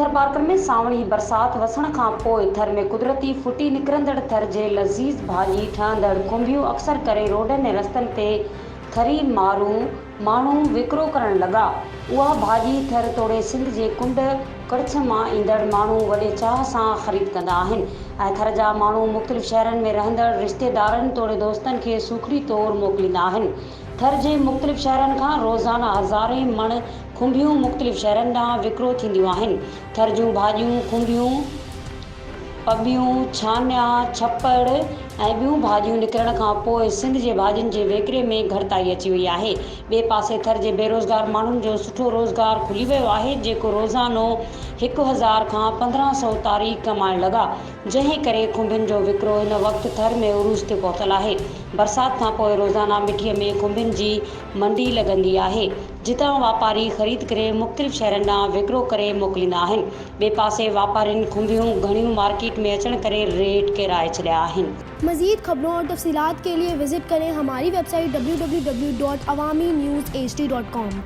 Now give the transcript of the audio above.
ٿرپارڪر ۾ سانوڻي برسات وسڻ کان پوء ٿر ۾ قدرتي ڦٽي نڪرندڙ ٿر جي لذيذ ڀاڄي ٺهندڙ کنڀيون اڪثر ڪري روڊن ۽ رستن تي ٿري مارو ماڻهو وڪرو ڪرڻ لڳا. اها ڀاڄي ٿر توڙي سنڌ جي ڪنڊ ڪڙڇ مان ايندڙ ماڻهو وڏي چاهه سان خريد ڪندا آهن ۽ ٿر جا ماڻهو مختلف شهرن ۾ رهندڙ رشتيدارن توڙي دوستن کي سوکڙي طور موڪليندا آهن. ٿر جي مختلف شهرن کان روزانه هزارين مڻ کنڀيون مختلف شهرن ڏانهن وڪرو ٿينديون آهن. ٿر جون ڀاڄيون، کنڀيون، پٻيون، ڇانيا، ڇپڙ ۽ ٻيون ڀاڄيون نڪرڻ کان پوء سنڌ جي ڀاڄين جي ويڪري ۾ گهٽتائي اچي وئي آهي. ٻئي پاسي ٿر جي بيروزگار ماڻهن جو سٺو روزگار کلي ويو آهي جيڪو روزانو 1000 کان 15 سئو تاريخ ڪمائڻ لڳا جنهن ڪري کنڀين جو وڪرو هن وقت ٿر ۾ عروج تي پهتل آهي. برسات کان پوء روزانه مٺيء ۾ کنڀين جي منڊي لڳندي آهي جتان واپاري خريد ڪري مختلف شهرن ڏانهن وڪرو ڪري موڪليندا آهن. ٻئي پاسي واپارين کنڀيون گهڻيون مارڪيٽ ۾ اچڻ ڪري ريٽ ڪيرائي ڇڏيا آهن. مزيد خبرون اور تفصيلات ڪي لئي وزٽ ڪرين هماري website W W W dot Awami news H D dot com.